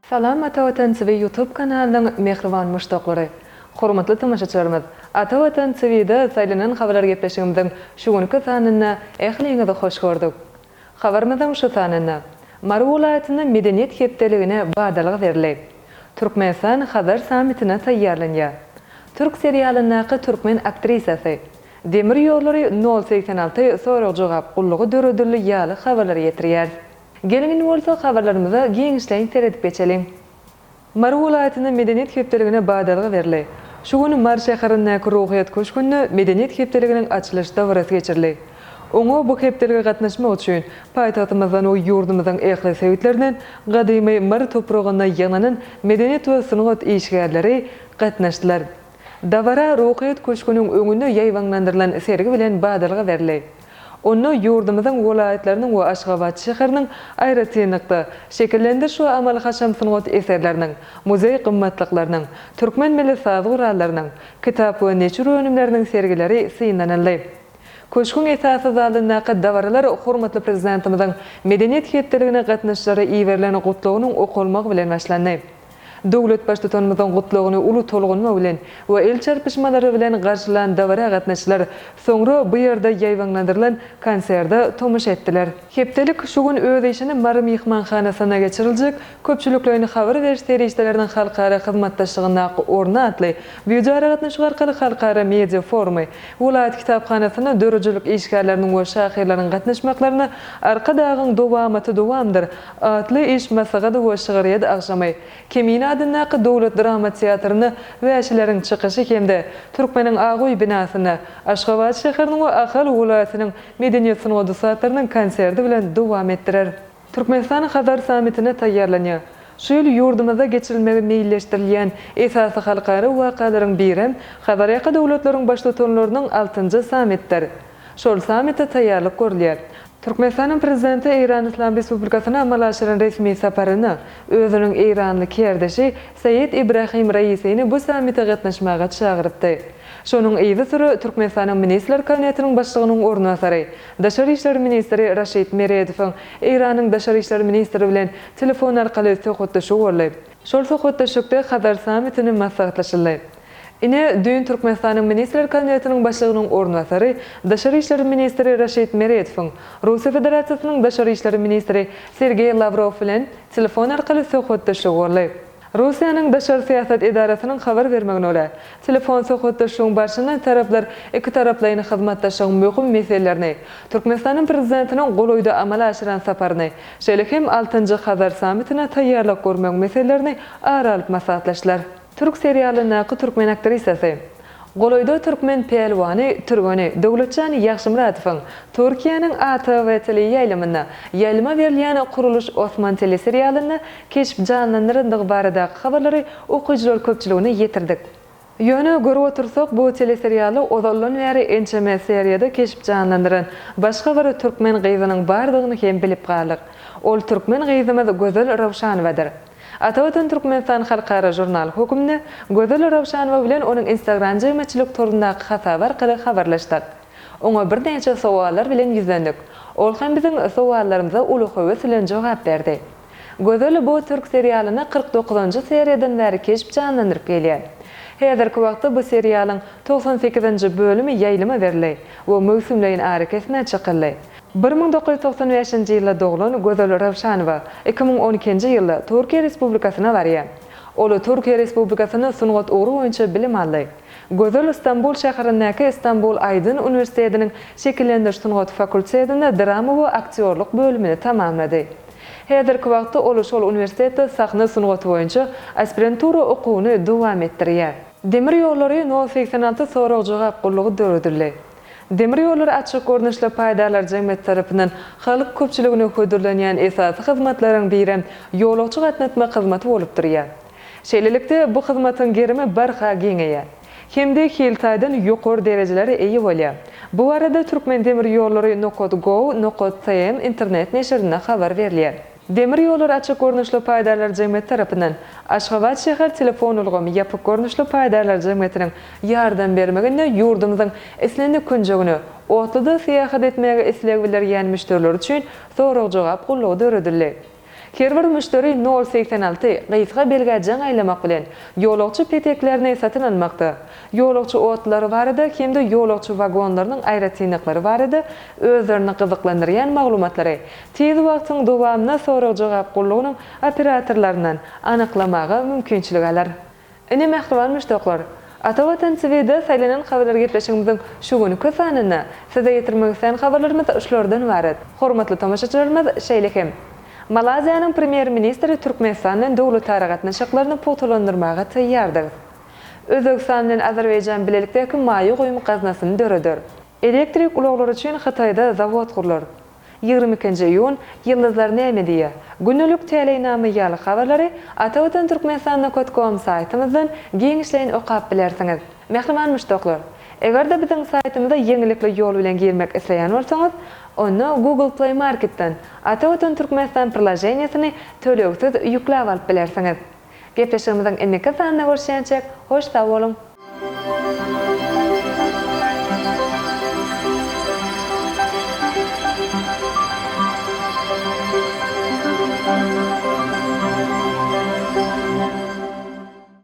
Salam Ata Watan TV YouTube kanalynyň mähriban muşdaklary! Hormatly tomaşaçylarymyz, Ata Watan TV-de Saýlanan habarlar gepleşigimiziň şu günki sanynda ähliňizi hoş gördük. Habarymyzyň şu sanynda, Mary welaýatynda Medeniýet hepdeligine badalga berildi. Türkmenistan Hazar sammitine taýýarlanýar. Türk serialyndaky türkmen aktrisasy, Demir ýollary nol 86 sorag-jogap gullugy döredildi ýaly habarlary ýetirýäris. Geliň indi bolsa habarlarymyza giňişleýin seredip geçeliň. Mary welaýatynda Medeniýet hepdeligine badalga berildi. Şu gün Mary şäherindäki Ruhyýet köşgünde Medeniýet hepdeliginiň açylyş dabarasy geçirildi. Oňa bu hepdelige gatnaşmak üçin paýtagtymyzdan we ýurdumyzyň ähli sebitlerinden gadymy Mary topragynda ýygnanan medeniýet we sungat işgärleri gatnaşdylar. Dabara Ruhyýet köşgüniň öňünde ýaýbaňlandyrylan sergi bilen badalga berildi. Onda ýurdumyzyň welaýatlarynyň we Aşgabat şäheriniň aýratynlykda, şekillendiriş we amaly-haşam sungat eserleriniň, muzeý gymmatlyklarynyň, türkmen milli saz gurallarynyň, kitap we neşir önümleriniň sergileri synlanyldy. Köşgüň esasy zalyndaky dabaralar hormatly Prezidentimiziň Medeniýet hepdeligine gatnaşyjylara iberilen Gutlagynyň okalmagy bilen başlandy. Döwlet Baştutanymyzyň Gutlagyny uly tolgunma bilen we el çarpyşmalary bilen garşylan dabara gatnaşyjylar soňra bu ýerde ýaýbaňlandyrylan konserde tomaşa etdiler. Hepdelik şu gün öz işini Mary myhmanhanasynda geçiriljek Köpçülikleýin habar beriş serişdeleriniň halkara hyzmatdaşlygyndaky orny atly wideoaragatnaşyk arkaly halkara media forumy, welaýat kitaphanasynda döredijilik işgärleriniň we şahyrlaryň gatnaşmaklarynda Arkadagyň dowamaty dowamdyr atly iş maslahady we şygryýet agşamy, Kemine adyndaky döwlet drama teatrynda wäşileriň çykyşy hem-de Türkmeniň Ak öýi binasynda Aşgabat şäheriniň we Ahal welaýatynyň medeniýet-sungat ussatlarynyň konserti bilen dowam etdirer. Türkmenistan Hazar sammitine taýýarlanýar. Şu ýyl ýurdumyzda geçirilmegi meýilleşdirilýän esasy halkara wakalaryň birem Hazarýaka döwletleriň Baştutanlarynyň altynjy sammitdir. Şol sammite taýýarlyk görülýär. Türkmenistanyň Prezidenti Eýran Yslam Respublikasyna amala aşyran resmi saparynda özüniň eýranly kärdeşi Seýed Ibrahim Raisini bu sammite gatnaşmaga çagyrypdy. Şonuň yzysüre Türkmenistanyň Ministrler Kabinetiniň Başlygynyň orunbasary, daşary işler ministri Raşid Meredowyň Eýranyň daşary işler ministri bilen telefon arkaly söhbetdeşligi boldy. Şol söhbetdeşlikde Hazar sammitini maslahatlaşyldy. Ine, düýn Türkmenistanyň Ministrler Kabinetiniň Başlygynyň orunbasary, daşary işler ministri Raşid Meredowyň Russiýa Federasiýasynyň daşary işler ministri Sergeý Lawrow bilen telefon arkaly söhbetdeşligi boldy. Russiýanyň daşary syýasat edarasynyň habar bermegine görä, telefon söhbetdeşligiň barşynda taraplar ikitaraplaýyn hyzmatdaşlygyň möhüm meselelerini, Türkmenistanyň Prezidentiniň golaýda amala aşyran saparyny, şeýle hem altynjy Hazar sammitine taýýarlyk görmegiň meselelerini ara alyp maslahatlaşdylar. Türk serialyndaky türkmen aktrisasy. Golaýda türkmen pälwany, türgeni Döwletjan Ýagşymyradowyň Türkiýäniň ATV teleýaýlymynda ýaýlyma berilýän Kuruluş Osman teleserialynda keşp janlandyrandygy baradaky habarlary okyjylar köpçüligine ýetirdik. Ýöne görüp otursak, bu teleserialda ozaldan bäri ençeme seriýada keşp janlandyran başga bir türkmen gyzynyň bardygyny hem bilip galdyk. Ol türkmen gyzymyz Gözel Rawşanowadyr. Atavatan Türkmenistan halkara žurnaly hökmünde Gözel Rawşanowa bilen onuň Instagram jemgyýetçilik torundaky hasaby arkaly habarlaşdyk. Oňa birnäçe sowallar bilen ýüzlendik. Ol hem biziň sowallarymyza uly höwes bilen jogap berdi. Gözel bu türk serialynda 49-njy seriýadan bäri keşp janlandyryp gelýär. Häzirki wagtda bu serialyň 98-nji bölümi ýaýlyma berildi we möwsümleýin arakesmä çykyldy. 1995-nji ýylda doglan Gözel Rawşanowa 2012-nji ýylda Türkiýe Respublikasyna barýar. Ol Türkiýe Respublikasynda sungat ugry boýunça bilim aldy. Gözel Stambul şäherindäki Stambul Aýdyn uniwersitetiniň şekillendiriş sungaty fakultetinde drama we aktýorlyk bölümini tamamlady. Häzirki wagtda ol şol uniwersitetde sahna sungaty boýunça aspirantura okuwyny dowam etdirýär. Demir ýollary nol 86 sorag-jogap gullugy döredildi. Demir ýollary açyk görnüşli paýdarlar jemgyýeti tarapyndan halk köpçüligine hödürlenýän esasy hyzmatlaryň birem ýolagçy gatnatmak hyzmaty bolup durýar. Şeýlelikde, bu hyzmatyň gerimi barha giňeýär hem-de hil taýdan ýokary derejelere eýe bolýar. Bu barada Türkmendemirýollary nokat gov nokat tm internet neşirinde habar berilýär. Demir ýollary açyk görnüşli paýdarlar jemgyýeti tarapyndan Aşgabat şäher telefon ulgamy ýapyk görnüşli paýdarlar jemgyýetiniň ýardam bermeginde ýurdumyzyň islendik künjegine otluda syýahat etmäge isleg bildirýän müşderiler üçin sorag-jogap gullugy döredildi. Her bir müşderi nol 86 gysga belgä jaň aýlamak bilen, ýolagçy peteklerini satyn almakda, ýolagçy otlulary barada hem-de ýolagçy wagonlarynyň aýratynlyklary barada özlerini gyzyklandyrýan maglumatlary tiz wagtyň dowamynda sorag-jogap gullugynyň operatorlaryndan anyklamaga mümkinçilik alar. Ine mähriban muşdaklar, Ata Watan TV-de saýlanan habarlar gepleşigimiziň şu günki sanynda size ýetirmek islän habarlarymyz şulardan ybarat. Hormatly tomaşaçylarymyz şeýle hem Malaýziýanyň Premýer-ministri Türkmenistan bilen döwletara gatnaşyklaryny pugtalandyrmaga taýýardyrys. Özbegistan bilen Azerbaýjan bilelikdäki maýa goýum gaznasyny döreder. Elektrik ulaglary üçin Hytaýda zawod gurlar. 22-nji iýun, Ýyldyzlar näme diýýär? Gündelik täleýnama ýaly habarlary Atavatan Türkmenistan nokat kom saýtymyzdan giňişleýin okap bilersiňiz. Mähriban muşdaklar! Eger-de biziň saýtymyza ýeňillikli ýol bilen girmek isleýän bolsaňyz, onda Google Play Marketden Atavatan Türkmenistan priloženiýesini tölegsiz ýükläp alyp bilersiňiz. Gepleşigimiziň indiki sanynda görüşýänçäk, hoş sag boluň!